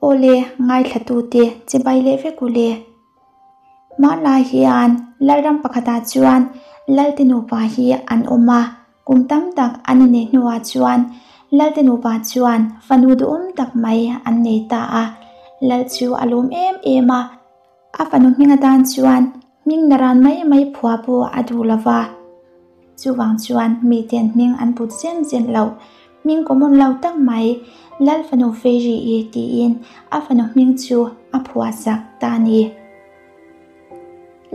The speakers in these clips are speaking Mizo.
Awle, ngaithlatute chibai leh vek u le. Hmanlai hian Lalram pakhatah chuan Lalte nupa hi an awm a, kum tam tak an inneih hnuah chuan Lalte nupa chuan fanu duhawm tak mai an nei ta a, Lal chu a lawm em em a, a fanu hming atan chuan hming naran mai mai phuah pawh a duh lo va. Chuvang chuan miten hming an put zen zen loh, hming common lo tak mai Lal fanu Fairy-i tiin a fanu hming chu a phuah sak ta a ni.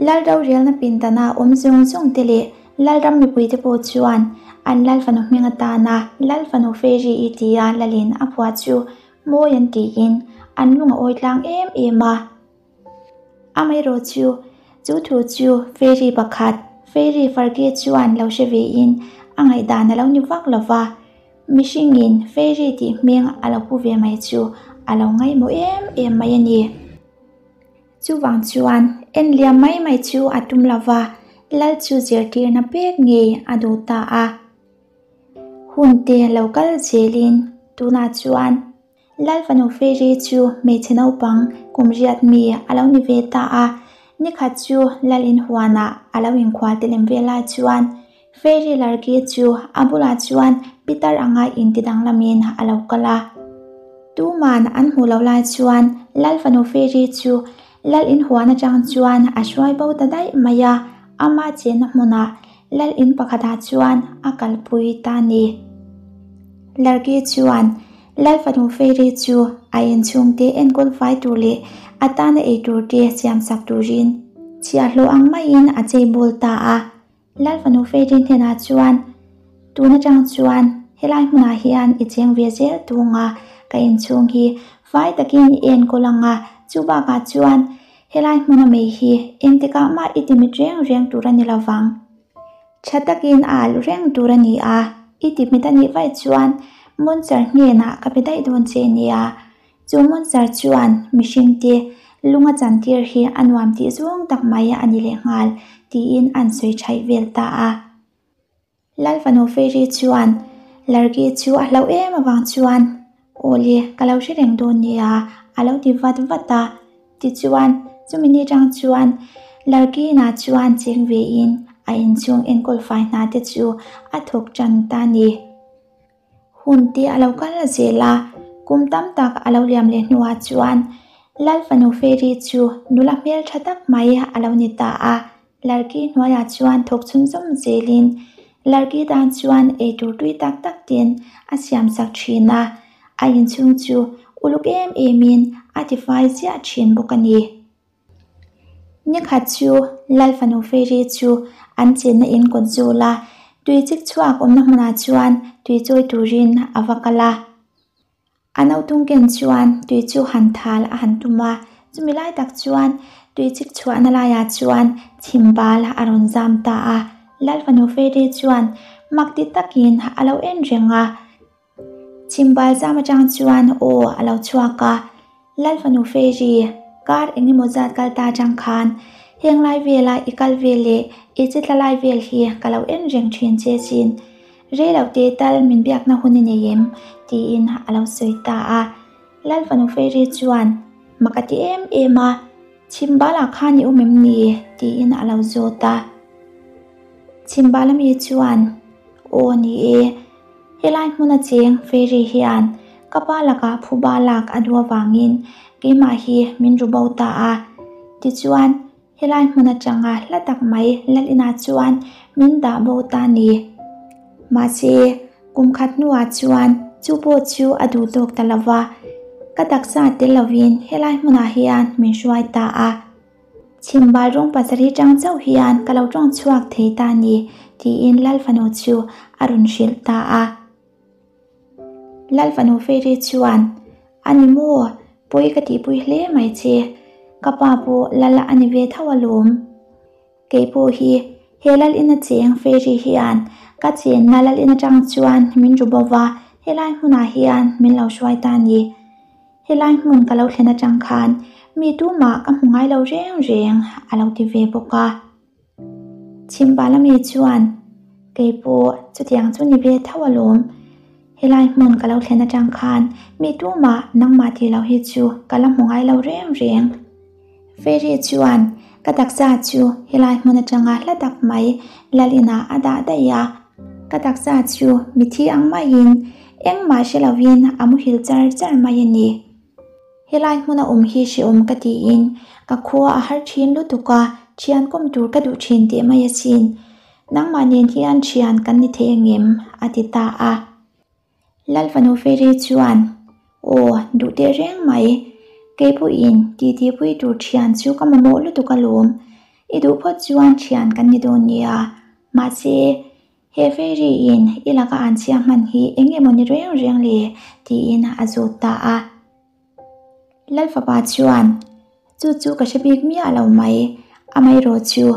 Lal rorelna pindana awm zawng zawng te leh Lalram mipuite pawh chuan an Lal fanu hming atana Lal fanu Fairy-i tia Lalin a phuah chu mawi an tiin an lung a awi tlang em em a. Amaherawh chu, chu thu chu Fairy pakhat, Fairy Farge chuan lo hre vein a ngaihdan a lo ni vak lo va, mihringin Fairy tih hming a lo pu ve mai chu a lo ngaihmawh em em mai a ni. Chuvang chuan en liam mai mai chu a tum lo va, Lal chu zirtirna pek ngei a duh ta a. Hun te lo kal zelin tunah chuan Lal fanu Fairy chu hmeichhe naupang kum riat mi a lo ni ve ta a, nikhat chu Lal in huanah a lo inkhual te lem ve lai chuan Fairy Larki chu a bulah chuan pitar anga inti danglamin a lo kal a. Tuman an hmuh loh lai chuan Lal fanu Fairy chu Lal in huan atang chuan a hruai bo ta daih mai a, ama chenna hmunah Lal in pakhatah chuan a kalpui ta a ni. Larki chuan Lal fanu Fairy chu a inchhungte enkawl fai tur leh a tana ei tur te siam sak turin chhiahhlawh ang maiin a chei bawl ta a. Lal fanu Fairy hnenah chuan, Tun atang chuan helai hmunah hian i cheng ve zel tung a, ka inchhung hi fai takin i enkawl ang a, chu bakah chuan Helai hmuna mei hi engtikah mah i timit reng reng tur a ni lo vang. Tha takin a alh reng tur a ni a, i timit a nih vaih chuan Monster hnenah ka pe daih dawn che nia. Chu Monster chuan mihringte lunga chantir hi a nuam tih zawng tak mai a ni lehnghal tiin an sawi thaih vel ta a. Lal fanu Fairy chuan Largi chu a hlauh em avang chuan Awle ka lo hre reng dawn nia a lo ti vat vat a. Tichuan chumi ni tang chuan Largi inah chuan cheng vein a inchhung enkawl fai hna te chu a thawk tan ta a ni. Hun te a lo kal zel a, kum tam tak a lo liam leh hnuah chuan Lal fanu Fairy chu nula hmeltha tak mai a lo ni ta a. Larki hnuaiah chuan thawk chhunzawm zelin Larki tan chuan eitur tui tak tak ten a siam sak thin a, a inchhung chu uluk em emin a tifai ziah thin bawk a ni. Nikhat chu Lal fanu Fairy chu an chenna in kawt zawl a, tui chik chhuak awmna hmunah chuan tui chawi turin a va kal a. A nautung ken chuan tui chu han thal a han tum a, chumi lai tak chuan tui chik chhuahna laiah chuan chhim bal a rawn zam ta a. Lal fanu Fairy chuan mak ti takin a lo en reng a. Chhim bal zam atang chuan aw a lo chhuak a, Lal fanu Fairy, kar eng emaw zat kal ta atang khan heng lai vela i kal vel leh i che tla lai vel hi ka lo en reng thin che chin. Rei lo te tal min biakna hun i nei em? tiin a lo sawi ta a. Lal fanu Fairy chuan mak a ti em em a, Chhimbalah khan i awm em ni? tiin a lo zawt a. Chhimbala mi chuan, Aw ni e, helai hmuna cheng Fairy hian ka pa lakah phuba lak a duh avangin keimah hi min ru bo ta a. Tichuan, Helai hmun atanga hla tak mai Lal inah chuan min dah bo ta ni. Mahse, kum khat hnuah chuan chu pawh chu a duh tawk ta lo va, ka taksa tel lovin helai hmunah hian min hruai ta a. Chhimbal rawng pasarih tang chauh hian ka lo tawng chhuak thei ta ni, tiin Lal fanu chu a rawn hrilh ta a. Lal fanu Fairy chuan, A ni maw? Pawi ka tihpui hle mai che. Ka pa pawh Lal a ni ve tho alawm. Kei pawh hi he Lal ina cheng Fairy hian ka chenna Lal in atang chuan min ru bo va, helai hmunah hian min lo hruai ta a ni. Helai hmun ka lo thlen atang khan mi tumah ka hmu ngai lo reng reng a lo ti ve bawk a. Chhimbala mi chuan, Kei pawh chutiang chu ni ve tho alawm. Helai hmun ka lo thlen atang khan mi tumah nangmah tih loh hi chu ka la hmu ngai lo reng reng. Fairy chuan ka taksa chu helai hmun atanga hla tak mai lal inah a dah daih a. Ka taksa chu mithi ang maiin engmah hre lovin a muhil char char mai a ni. Helai hmuna awm hi hrehawm ka tiin ka khua a har thin lutuk a, thian kawm tur ka duh thin teh mai asin. Nangmah nen hian thian kan ni thei angem? a ti ta a. Lalfanu Fairy chuan, Aw, duh teh reng mai. Kei pawhin titipui tur thian chu ka mamawh lutuk alawm. I duh phawt chuan thian kan ni dawn nia. Mahse, He fairy in i laka an chhia hman hi eng emaw ni reng reng le? tiin a zawt ta a. Lalfapa chuan, Chu chu ka hre bik miah lo mai, amaherawh chu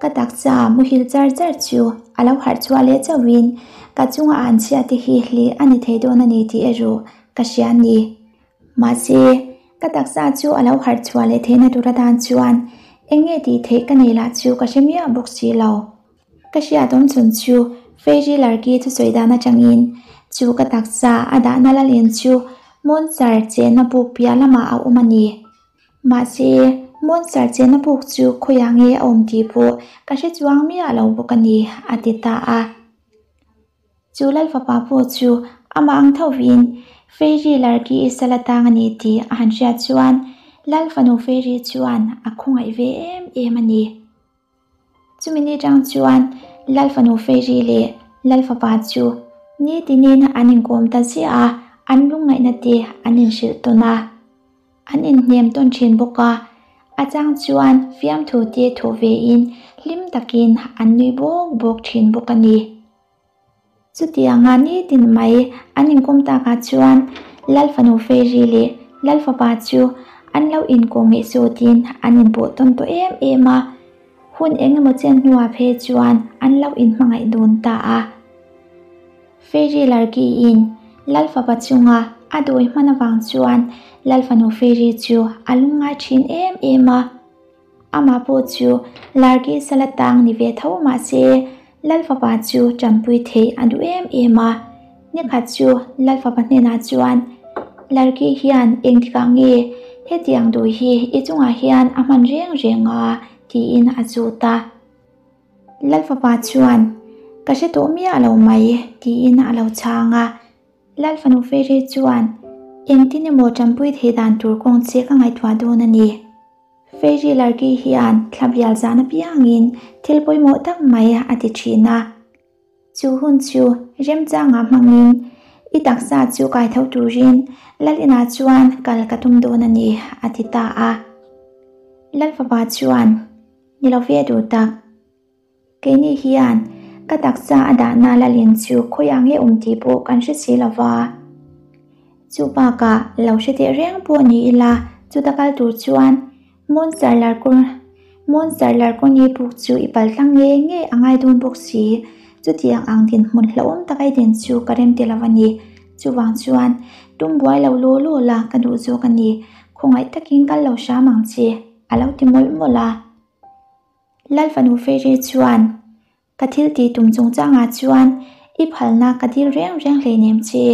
ka taksa muhil char char chu a lo harh chhuah leh chauhin ka chunga an chhia te hi hlih a ni thei dawn a ni tih erawh ka hria a ni. Mahse, ka taksa chu a lo harh chhuah leh theihna tur atan chuan eng nge tih theih ka nei lah chu ka hre miah bawk si lo. Ka hriat awm chhun chu Fairy Larki thusawi dan atangin chu ka taksa a dahna la len chu Monster chenna buk piah lamah a awm a ni. Mahse, Monster chenna buk chu khawiah nge a awm tih pawh ka hre chuang miah lo bawk a ni, a ti ta a. Chu Lalfapa pawh chu amah ang thovin Fairy Larki i sal atang a ni tih a han hriat chuan Lalfanu Fairy chuan a khawngaih ve em em a ni. Chumi ni tang chuan Lalfanu Fairy leh Lalfapa chu nitinin an inkawm ta ziah a, an lungngaihna te an inhrilh tawn a, an inhnem tawn thin bawk a. A chang chuan fiamthu te thawh vein hlim takin an nui bawk bawk thin bawk a ni. Chutianga nitin mai an inkawm takah chuan Lalfanu Fairy leh Lalfapa chu an lo inkawm ngeih sawtin an inpawh tawn tawh em em a, hun eng emaw chen hnuah phei chuan an lo inhmangaih dun ta a. Fairy Larkiin Lalfapa chunga a dawi hman avang chuan Lalfanu Fairy chu a lungngai thin em em a. Amah pawh chu Larki sala tang ni ve tho mah se, Lalfapa chu tanpui theih a duh em em a. Nikhat chu Lalfapa hnenah chuan, Larki hian engtikah nge hetiang duh hi i chungah hian a hman reng reng a? tiin a zut a. Lalfapa chuan, Ka hre tawh miah lo mai, tiin a lo chhang a. Lalfanu Fairy chuan, Engtin emaw tanpui theih dan tur kawng che ka ngaihtuah dawn a ni. Fairy Larki hian thla bial zan apiangin thil pawimawh tak mai a ti thin a. Chu hun chu remchangah hmangin i taksa chu kai tho turin Lalinah chuan kal ka tum dawn a ni, a ti ta a. Lalfapa chuan, Ni lo ve duh tak. Keini hian ka taksa a dahna lalin chu khawiah nge awm tih pawh kan hre si lo va. Chu bakah lo hre teh reng pawh ni ila chuta kal tur chuan Monster Larkun Monster Larkuni buk chu i pal tlang nge nge a ngai dawn bawk si. Chutiang ang dinhmun hlauhawm taka i din chu ka rem ti lo a ni. Chuvang chuan tum buai lo law law la ka duh zawk a ni. Khawngaih takin kal lo hram ang che, a lo ti mawlh mawlh a. Lalfanu Fairy chuan, Ka thil tih tum chungchangah chuan i phalna ka dil reng reng hleinem che,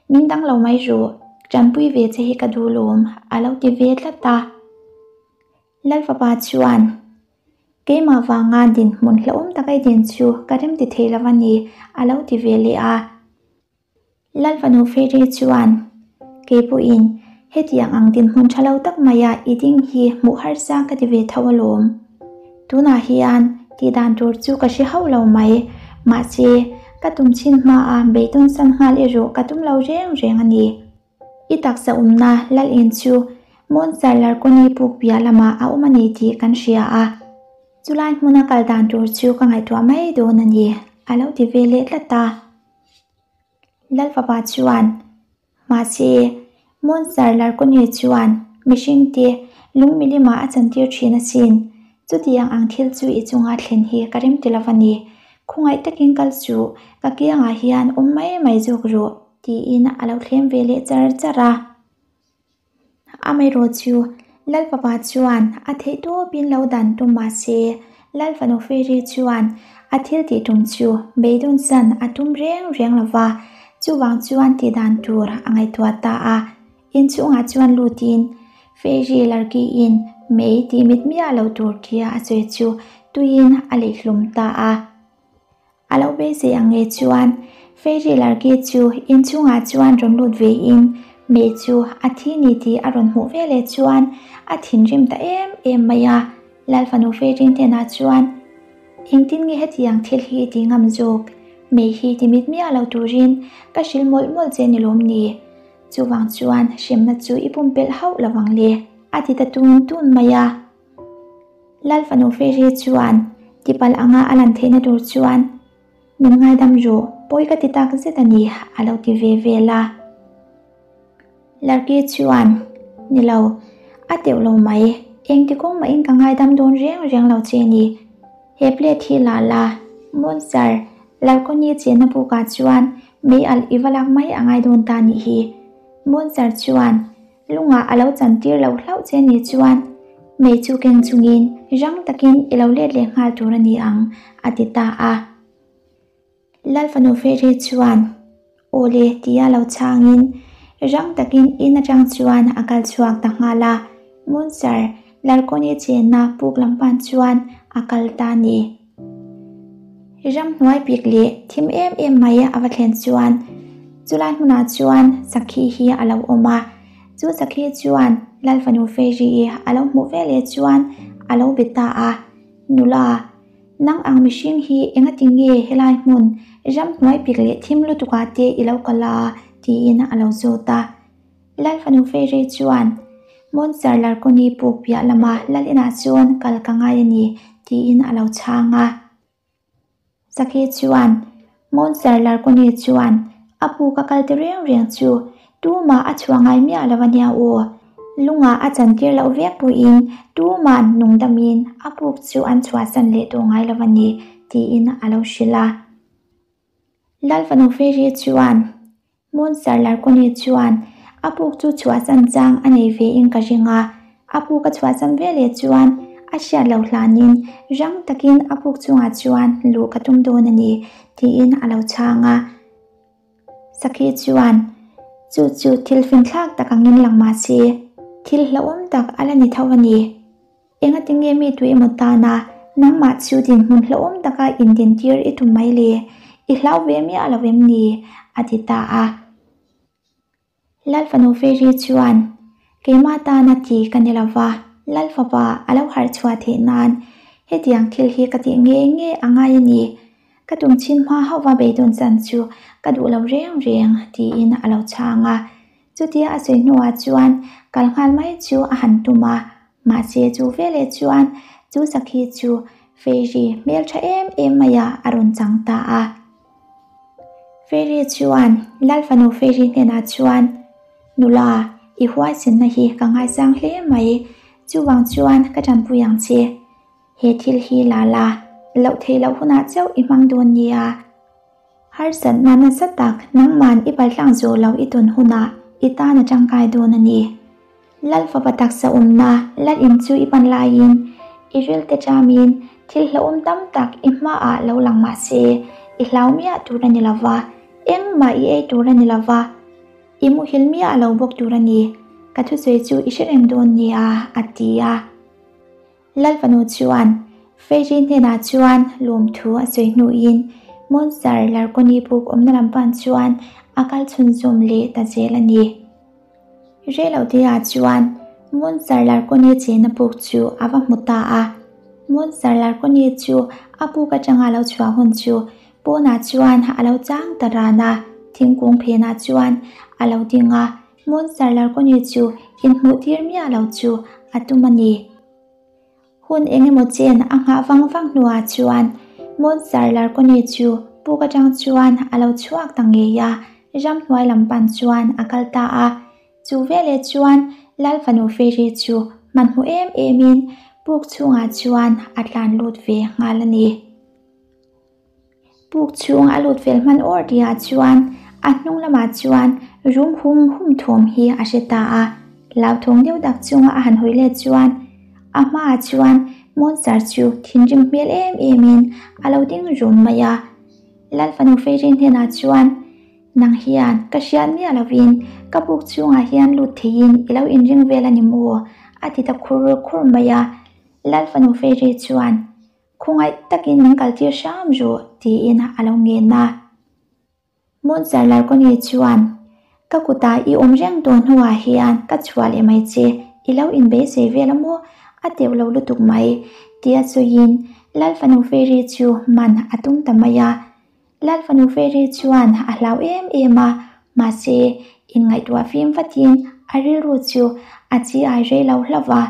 min dang lo mai ru, tanpui ve che hi ka duh lawm, a lo ti ve tlat a. Lalfapa chuan, Keimah vanga dinhmun hlauhawm taka i din chu ka rem ti thei lo a ni, a lo ti ve leh a. Lalfanu Fairy chuan, Kei pawhin hetiang ang dinhmun tha lo tak maia i ding hi hmuh harsa ka ti ve tho alawm. Tunah hian tih dan tur chu ka hre hauh lo mai, mahse ka tum chhin hmaa beidawn san nghal erawh ka tum lo reng reng a ni. I taksa awmna Lal in chu Monster Larkoni puk piah lamah a awm a ni tih kan hria a. Chulai hmuna kal dan tur chu ka ngaihtuah mai dawn a ni, a lo ti ve leh tlat a. Lalfapa chuan, Mahse, Monster Larkoni chuan mihringte lung milimah a chantir thin asin. Chutiang ang thil chu i chunga thlen hi ka rem ti lo a ni. Khawngaih takin kal suh, ka kiangah hian awm mai mai zawk rawh, tiin a lo thlem ve leh char char a. Amaherawh chu Lalfapa chuan a theih tawpin lo dan tum mah se, Lalfanu Fairy chuan a thil tih tum chu beidawn san a tum reng reng lo va. Chuvang chuan tih dan tur a ngaihtuah ta a, inchhungah chuan lutin Fairy Larky-in mei tih mit miah lo tur tia a sawi chu tuiin a leihlum ta a. A lo beisei ang nge chuan Fairy Larky chu inchhungah chuan rawn lut vein mei chu a thi ni tih a rawn hmuh veleh chuan a thinrim ta em em mai a. Lalfanu Fairy hnenah chuan, Engtin nge hetiang thil hi i ti ngam zawk? Mei hi ti mit miah lo turin ka hrilh mawlh mawlh che ni lawm ni? Chuvang chuan hremna chu i pumpelh hauh lo vang le, a ti ta tun tun mai a. Lalfanu Fairy chuan tipalh anga a lan theihna tur chuan, Min ngaidam rawh, pawi ka ti tak zet a ni, a lo ti ve vel a. Larki chuan, Ni lo, a teuh lo mai, engti kawng mahin ka ngaidam dawn reng reng lo che ni. He plate hi la la, Monster, Larkoni chenna bukah chuan mei alh i va lak mai a ngai dawn ta nih hi. Monster chuan, Lungah a lo chantir lo hlauh che ni chuan mei chu keng chungin rang takin i lo let leh nghal tur a ni ang, a ti ta a. Lalfanu Fairy chuan, Aw le tia lo chhangin rang takin in atang chuan a kal chhuak ta nghal a, Monster Larkoni chenna puk lam pan chuan a kal ta a ni. Ramhnuai pik leh thim em em mai a va thlen chuan chulai hmunah chuan sakhi hi a lo awm a, chu sakhi chuan Lalfanu Fairy a lo hmuh veleh chuan a lo be ta a, Nula, nang ang mihring hi engati nge helai hmun ramhnuai pik leh thim lutukah te i lo kal a? tiin a lo zawt a. Lalfanu Fairy chuan Monster Larkoni puk piah lama lal inah chuan kal ka ngai a ni, tiin a lo chhang a. Sakhi chuan Monster Larkoni chuan a puk a kal ti reng reng chu tumah a chhuah ngai miah lo a nia aw. Lungah a chantir loh vek pawhin tumah nungdamin a puk chu an chhuahsan leh tawh ngai lo a ni, tiin a lo hrilh a. Lalfanu Fairy chuan Monster Larkoni chuan a puk chu chhuahsan chang a nei ve in ka ring a, a puk a chhuahsan ve leh chuan a hriat loh hlanin rang takin a puk chungah chuan luh ka tum dawn a ni tiin a lo chhang a. Sakhi chuan chu chu thil finthlak tak angin lang mah se thil hlauhawm tak a la ni tho a ni. Engati nge mi tui emaw tana nangmah chu dinhmun hlauhawm taka indintir i tum mai le? I hlau ve miah lo em ni? a ti ta a. Lalfanu Fairy chuan, Keimah tana ti ka ni lo va, Lalfapa a lo harh chhuah theih nan hetiang thil hi ka tih nge nge a ngai a ni. Ka tum chhin hma hauhva beidawn chan chu ka duh lo reng reng, tiin a lo chhang a. Chutia a sawi hnuah chuan kal nghal mai chu a han tum a, mahse chu veleh chuan chu sakhi chu Fairy hmeltha em em maiah a rawn chang ta a. Fairy chuan Lalfanu Fairy hnenah chuan, Nula, i huaisenna hi ka ngaisang hle mai, chuvang chuan ka tanpui ang che. He thil hi la la, loh theih loh hunah chauh i hmang dawn nia. Harsatna nasa tak nangman i paltlang zawh lo i tawn hunah i tan a tangkai dawn a ni. Lal fapa taksa awmna lal in chu i pan laiin i rilte chamin thil hlauhawm tam tak i hmaah lo lang mah se i hlau miah tur a ni lo va, engmah i ei tur a ni lo va, i muhil miah lo bawk tur a ni. Ka thusawi chu i hre reng dawn nia, a ti a. Lalfanu chuan Fairy hnenah chuan lawmthu a sawi hnuin Monster Larkoni buk awmna lam pan chuan a kal chhunzawm leh ta zel a ni. Reiloteah chuan Monster Larkoni chenna buk chu a va hmu ta a. Monster Larkoni chu a buk atanga lo chhuah hun chu pawnah chuan a lo chang ta ran a, thingkung phenah chuan a lo ding a. Monster Larkoni chu inhmuh tir miah lo chu a tum a ni. Hun eng emaw chen a nghah vang vang hnuah chuan Monster Larkoni chu puk atang chuan a lo chhuak ta ngei a, ramhnuai lam pan chuan a kal ta a. Chu veleh chuan Lalfanu Fairy chu hmanhmawh em emin puk chhungah chuan a tlan lut ve nghal a ni. Puk chhung a lut fel hman awr tihah chuan a hnung lamah chuan rum hum hum thawm hi a hre ta a, hlauthawng deuh tak chunga a han hawi let chuan a hmaah chuan monster chu thinrim hmel em emin a lo ding run mai a. Lalfanu Fairy hnenah chuan. Nang hian ka hriat miah lovin ka buk chhungah hian lut theiin i lo inring vel a ni maw? a ti ta khur khur mai a. Lal fanu Fairy chuan, Khawngaih takin min kaltir hram rawh, tiin a lo ngen a. Monster Larkoni chuan, Ka kutah i awm reng tawh hnuah hian ka chhuah leh mai che, i lo inbeisei vel a maw? A teuh lo lutuk mai, tia sawiin Lal fanu Fairy chu man a tum ta mai a. Lal fanu Fairy chuan a hlau em em a, mahse inngaihtuah fim vatin a rilru chu a chi ai rei lo hlauh va.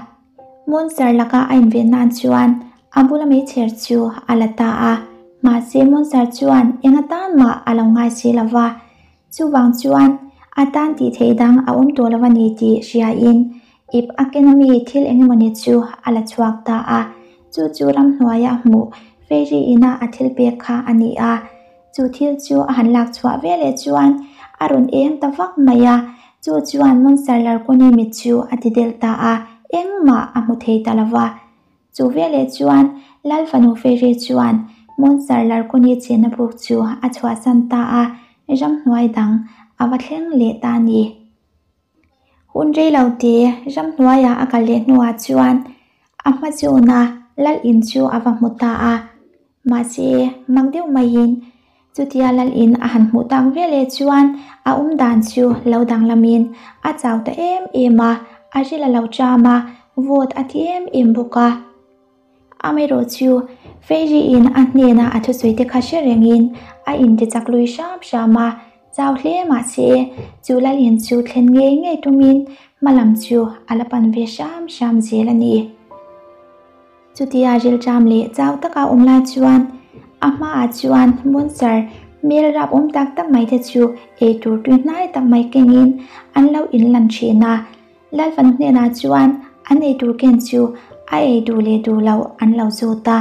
Monster laka a inven nan chuan a bula meichher chu a la ta a, mahse Monster chuan eng atan mah a lo ngai si lo va. Chuvang chuan a tan tih theih dang a awm tawh lo a ni tih hriain ip a ken ami thil eng emawni chu a la chhuak ta a. Chu chu ramhnuaia hmuh Fairy ina a thil pek kha a ni a. Chu thil chu a han lak chhuah ve leh chuan a rawn eng ta vak mai a, chu chuan Monster Larkoni mit chu a ti del ta a, engmah a hmu thei ta lo va. Chu veleh chuan Lal fanu Fairy chuan Monster Larkoni chenna buk chu a chhuahsan ta a, ramhnuai dang a va thleng leh ta a ni. Hun rei lo te ramhnuaiah a kal leh hnuah chuan a hma chhuna Lal in chu a va hmu ta a. Mahse, mak deuh maiin chutia Lal in a han hmuh tak veleh chuan a awm dan chu lo danglamin a chau ta em em a, a ril a lo ṭam a, vawt a ti em em bawk a. Amaherawh chu Fairy-in a hnena a thusawi te kha hre rengin a intichak lui hram hram a, chau hle mahse chu Lalin chu thlen ngei ngei tumin hmalam chu a la pan ve hram hram zel a ni. Chutia rilṭam leh chau taka awm lai chuan a hmaah chuan monster hmel rap awm tak tak mai te chu eitur tui hnai tak mai kengin an lo inlan ṭhin a. Lalfanu hnenah chuan an eitur ken chu a ei duh leh duh loh an lo zawt a.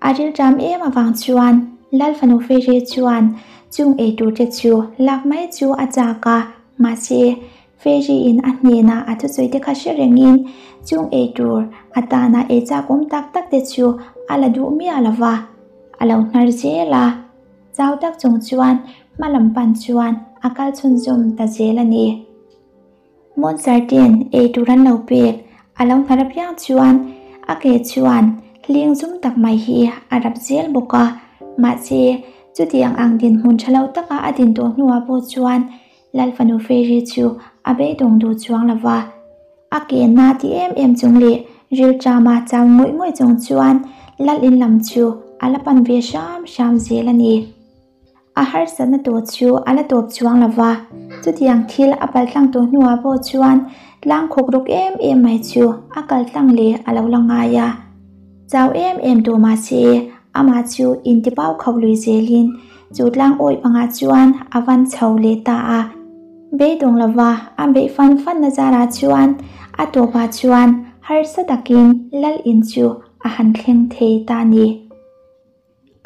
A rilṭam em avang chuan Lalfanu Fairy chuan chung eitur te chu lak mai chu a chak a, mahse Fairy in a hnena a thusawi te kha hre rengin chung eitur atana ei chak awm tak tak te chu a la duh miah lo va, a lo hnar zel a. Chau tak chung chuan hma lam pan chuan a kal chhunzawm ta zel a ni. Monster-te'n ei tur an lo pek a lo hnar apiang chuan a ke chuan hling zum tak mai hi a rap zel bawk a. Mahse, chutiang ang dinhmun tha lo taka a din tawh hnuah pawh chuan Lal fanu Fairy chu a beidawng duh chuang lo va. A ke na ti em em chung leh rilṭama chau ngawih ngawih chung chuan Lal in lam chu a la pan ve hram hram zel a ni. A harsatna tawh chu a la tawp chuang lo va, chutiang thil a paltlang tawh hnuah pawh chuan tlang khawk rawk em em mai chu a kal tlang leh a lo la ngai a. Chau em em tawh mah se, amah chu intipau khauh lui zelin chu tlang awih pangah chuan a van chho leh ta a. Beidawng lo va, a beih fan fan na zarah chuan a tawpah chuan harsa takin Lal in chu a han thleng thei ta a ni.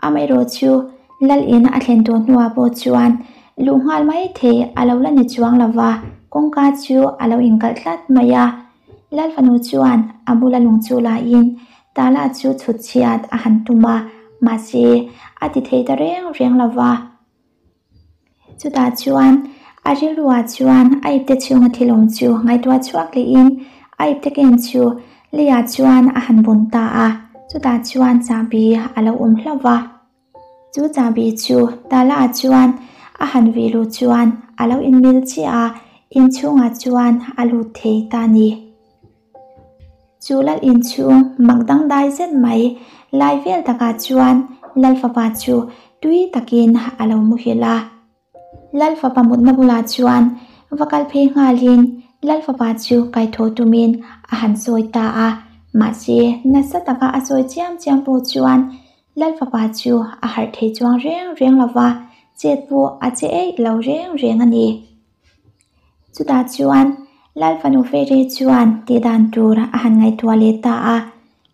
Amaherawh chu Lal in a thlen tawh hnuah pawh chuan luh nghal mai thei a lo la ni chuang lo va, kawngka chu a lo inkalh tlat mai a. Lal fanu chuan a bula lung chu lahin tala chu chhut chhiat a han tum a, mahse a ti thei ta reng reng lo va. Chutah chuan a rilruah chuan a ipte chhunga thil awm chu ngaihtuah chhuak lehin a ipte ken chu leiah chuan a han bun ta a, chutah chuan chahbi a lo awm hlauh va. Chu chahbi chu tala chuan a han vih luh chuan a lo inmil chiah a, inchhungah chuan a lut thei ta a ni. Chu lal inchhung mak dangdai zet mai lai vel takah chuan Lal fapa chu tui takin a lo muhil a. Lal fapa mutna bulah chuan va kal phei nghalin Lal fapa chu kaithaw tumin a han sawi ta a, mahse nasa taka a sawi chiam chiam pawh chuan Lal fapa chu a harh thei chuang reng reng lo va, chet pawh a che eih lo reng reng a ni. Chutah chuan Lal fanu Fairy chuan tih dan tur a han ngaihtuah leh ta a,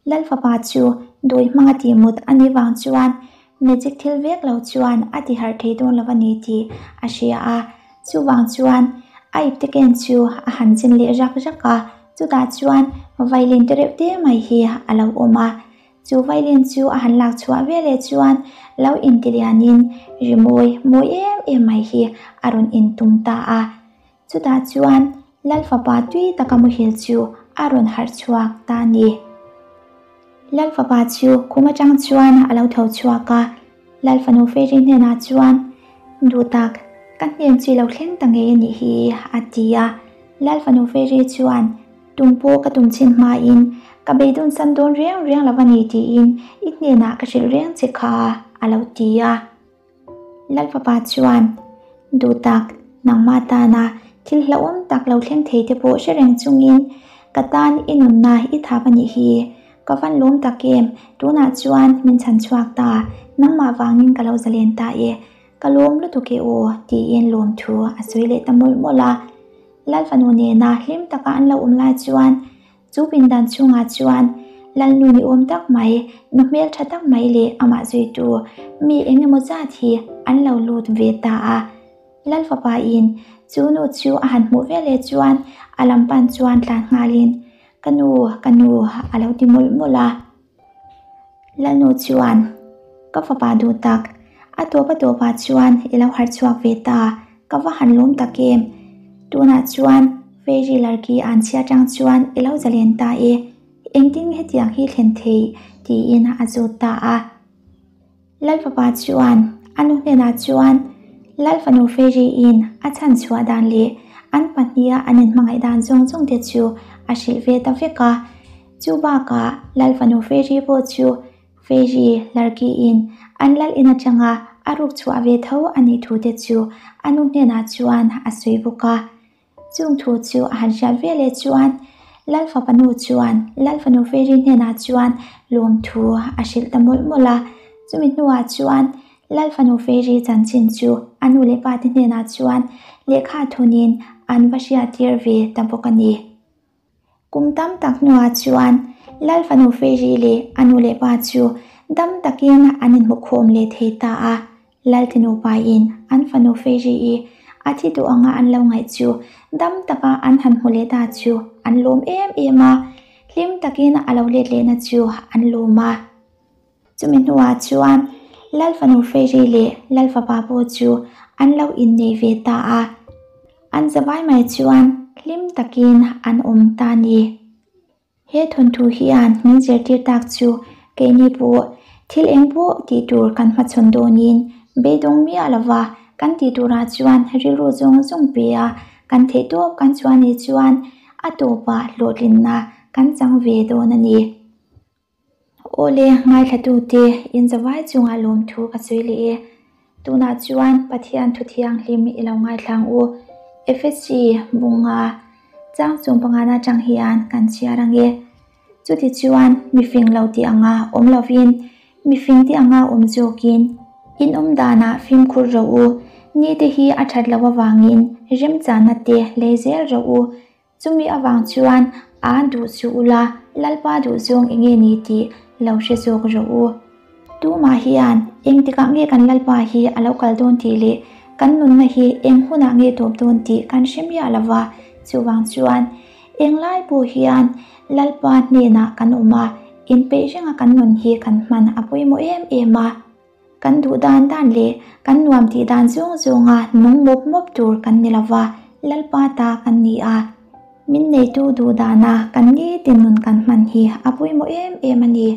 Lal fapa chu dawi hmanga tih mut a nih vang chuan magic thil vek lo chuan a ti harh thei dawn lo a ni tih a hria a, chuvang chuan a ipte ken chu a han chin leh rak rak a, chutah chuan vailin te reuh te mai hi a lo awm a. Chu violin chu a han lak chhuah veleh chuan lo intilianin rimawi mawi em em mai hi a rawn intum ta a. Chutah chuan Lal fapa tui taka muhil chu a rawn harh chhuak ta a ni. Lal fapa chu khum atang chuan a lo tho chhuak a, Lal fanu Fairy hnenah chuan, Duh tak, ka hnen chu i lo thleng ta ngei a nih hi, a ti a. Lal fanu Fairy chuan, Tum pawh ka tum chhin hmain ka beidawn san dawn riang riang lo a ni tiin i hnenah ka hrilh reng che kha, a lo ti a. Lal fapa chuan, Duh tak, nangmah tana thil hlauhawm tak lo thleng thei te pawh hre reng chungin ka tan i nunna i thap a nih hi. Ka van lawm tak em, tunah chuan min chhan chhuak ta, nangmah vangin ka lo zalen ta e, ka lawm lutuk e aw, tiin lawmthu a sawi leh ta mawlh mawlh a. Lal fanu nena hlim taka an lo awm lai chuan chu pindan chhungah chuan Lalnu ni awm tak mai, nu hmeltha tak mai leh amah zuitu mi eng emaw zat hi an lo lut ve ta a. Lal fapa in chu nu chu a han hmuh veleh chuan a lam pan chuan tlan nghalin, Ka nu, ka nu, a lo ti mawlh mawlh a. Lalnu chuan, Ka fapa duh tak, a tawp a tawpah chuan i lo harh chhuak ve ta, ka va han lawm tak em? Tunah chuan Fairy Larki an chhia atang chuan i lo zalen ta e, engtin nge hetiang hi thlen thei? tiin a zawt ta a. Lal fapa chuan a nu hnenah chuan Lal fanu Fairy in a chhan chhuah dan leh an pahniha an inhmangaih dan zawng zawng te chu a hrilh ve ta vek a. Chu bakah Lal fanu Fairy pawh chu Fairy Larki in an lal in atanga a ruk chhuah ve tho a nih thu te chu a nu hnenah chuan a sawi bawk a. Chung thu chu a han hriat ve leh chuan Lal fapa nu chuan Lal fanu Fairy hnenah chuan lawmthu a hrilh ta mawlh mawlh a. Chumi hnuah chuan Lal fanu Fairy chanchin chu a nu leh pa te hnenah chuan lehkha thunin an va hriattir ve ta bawk a ni. Kum tam tak hnuah chuan Lal fanu Fairy leh a nu leh pa chu dam takin an inhmukhawm leh thei ta a. Lal te nupain an fanu Fairy-i a thi duh anga an lo ngaih chu dam taka an han hmu leh ta chu an lawm em em a, hlim takin a lo let lehna chu an lawm a. Chumi hnuah chuan Lal fanu Fairy leh Lal fapa pawh chu an lo innei ve ta a, an zavai mai chuan hlim takin an awm ta a ni. He thawnthu hian min zirtir tak chu keini pawh thil eng pawh tih tur kan hmachhawn dawnin beidawng miah lova kan tih turah chuan rilru zawng zawng pe a, kan theihtawp kan chhuah nih chuan a tawpah hlawhtlinna kan chang ve dawn a ni. Awle, ngaithlatute inzavai chungah lawmthu ka sawi leh e. Tunah chuan Pathian thu thianghlim i lo ngaithlang u. Efesi bunga chang chung pangana atang hian kan chhiar ang e. Chuti chuan mifing lo tih anga awm lovin, mifing tih anga awm zawkin in awm danah fimkhur rawh u. Nite hi a that loh avangin remchana te lei zel rawh u. Chumi avang chuan a duh chu ula, Lalpa duh zawng enge ni tih lo hre zawk rawh u. Tumah hian engtikah nge kan Lalpa hi a lo kal dawn tih leh kan nunna hi eng hunah nge tawp dawn tih kan hre miah lo va, chuvang chuan englai pawh hian Lalpa hnenah kan awm a, inpeih renga kan nun hi kan hman a pawimawh em em a. Kan duh dan dan leh kan nuam tih dan zawng zawnga nung mawp mawp tur kan ni lova, Lalpa ta kan ni a. Min neitu duh dana kan nitin nun kan hman hi a pawimawh em em a ni.